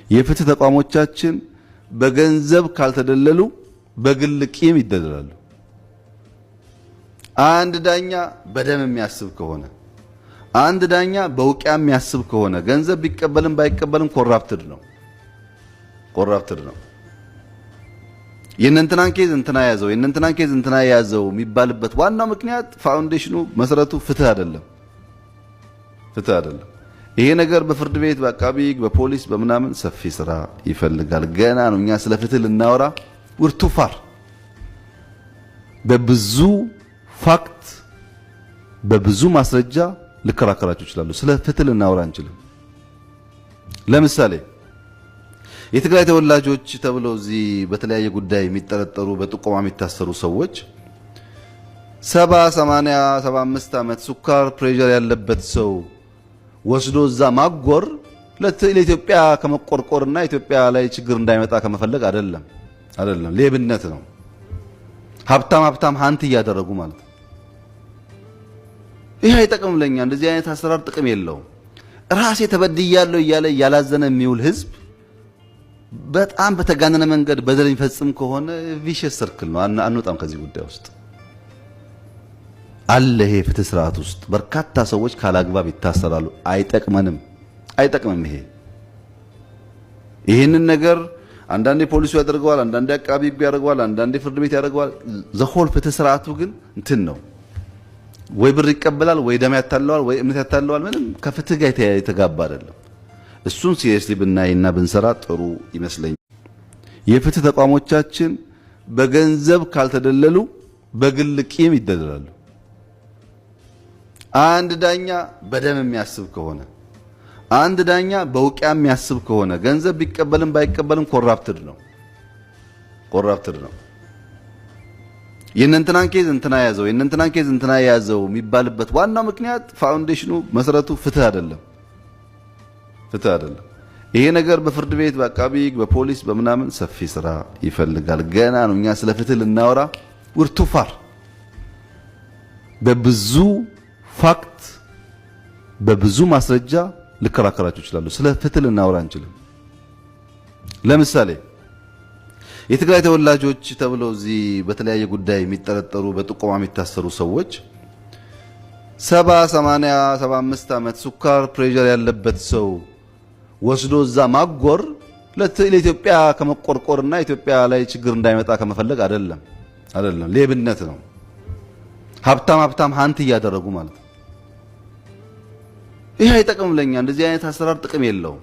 የፍትህ ተቋሞቻችን በገንዘብ ካልተደለሉ በግል ቂም ይደለላሉ። አንድ ዳኛ በደም የሚያስብ ከሆነ፣ አንድ ዳኛ በውቂያ የሚያስብ ከሆነ ገንዘብ ቢቀበልም ባይቀበልም corrupted ነው፣ corrupted ነው። የእነንትናን case እንትና ያዘው፣ የእነንትናን case እንትና ያዘው የሚባልበት ዋናው ምክንያት foundation ኑ መሰረቱ ፍትህ አይደለም፣ ፍትህ አይደለም። ይሄ ነገር በፍርድ ቤት፣ በአቃቢ ሕግ፣ በፖሊስ፣ በምናምን ሰፊ ስራ ይፈልጋል። ገና ነው። እኛ ስለ ፍትህ ልናወራ we're too far። በብዙ fact፣ በብዙ ማስረጃ ልከራከራችሁ እችላለሁ። ስለ ፍትህ ልናወራ አንችልም። ለምሳሌ የትግራይ ተወላጆች ተብለው እዚህ በተለያየ ጉዳይ የሚጠረጠሩ፣ በጥቆማ የሚታሰሩ ሰዎች፣ 70፣ 80፣ 75 ዓመት ስኳር pressure ያለበት ሰው ወስዶ እዛ ማጎር ለኢትዮጵያ ከመቆርቆርና ኢትዮጵያ ላይ ችግር እንዳይመጣ ከመፈለግ አይደለም፣ አይደለም፣ ሌብነት ነው። ሀብታም ሀብታም hunt እያደረጉ ማለት ነው። ይህ አይጠቅምም ለኛ። እንደዚህ አይነት አሰራር ጥቅም የለውም። ራሴ ተበድያለሁ እያለ እያላዘነ የሚውል ህዝብ በጣም በተጋነነ መንገድ በደል የሚፈጽም ከሆነ vicious circle ነው። አንወጣም ከዚህ ጉዳይ ውስጥ አለ። ይሄ ፍትህ ስርዓት ውስጥ በርካታ ሰዎች ካላግባብ ይታሰራሉ። አይጠቅመንም፣ አይጠቅምም። ይሄንን ነገር አንዳንዴ ፖሊሱ ያደርገዋል፣ አንዳንዴ አቃቢ ሕጉ ያደርገዋል፣ አንዳንዴ ፍርድ ቤት ያደርገዋል። The whole ፍትህ ስርዓቱ ግን እንትን ነው፣ ወይ ብር ይቀበላል፣ ወይ ደም ያታለዋል፣ ወይ እምነት ያታለዋል። ምንም ከፍትህ ጋር የተጋባ አይደለም። እሱን seriously ብናይና ብንሰራ ጥሩ ይመስለኛል። የፍትህ ተቋሞቻችን በገንዘብ ካልተደለሉ በግል ቂም ይደለላሉ። አንድ ዳኛ በደም የሚያስብ ከሆነ፣ አንድ ዳኛ በውቂያ የሚያስብ ከሆነ ገንዘብ ቢቀበልም ባይቀበልም corrupted ነው፣ corrupted ነው። የእነንትናን case እንትና ያዘው፣ የእነንትናን case እንትና ያዘው የሚባልበት ዋናው ምክንያት foundation ኑ መሰረቱ ፍትህ አይደለም፣ ፍትህ አይደለም። ይሄ ነገር በፍርድ ቤት፣ በአቃቢ ሕግ፣ በፖሊስ፣ በምናምን ሰፊ ስራ ይፈልጋል። ገና ነው። እኛ ስለ ፍትህ ልናወራ we're too far። በብዙ fact፣ በብዙ ማስረጃ ልከራከራችሁ እችላለሁ። ስለ ፍትህ ልናወራ አንችልም። ለምሳሌ የትግራይ ተወላጆች ተብለው እዚህ በተለያየ ጉዳይ የሚጠረጠሩ፣ በጥቆማ የሚታሰሩ ሰዎች፣ 70፣ 80፣ 75 ዓመት ስኳር pressure ያለበት ሰው ወስዶ እዛ ማጎር ለኢትዮጵያ ከመቆርቆርና ኢትዮጵያ ላይ ችግር እንዳይመጣ ከመፈለግ አይደለም፣ አይደለም፣ ሌብነት ነው። ሀብታም ሀብታም hunt እያደረጉ ማለት ነው። ይህ አይጠቅምም ለኛ። እንደዚህ አይነት አሰራር ጥቅም የለውም።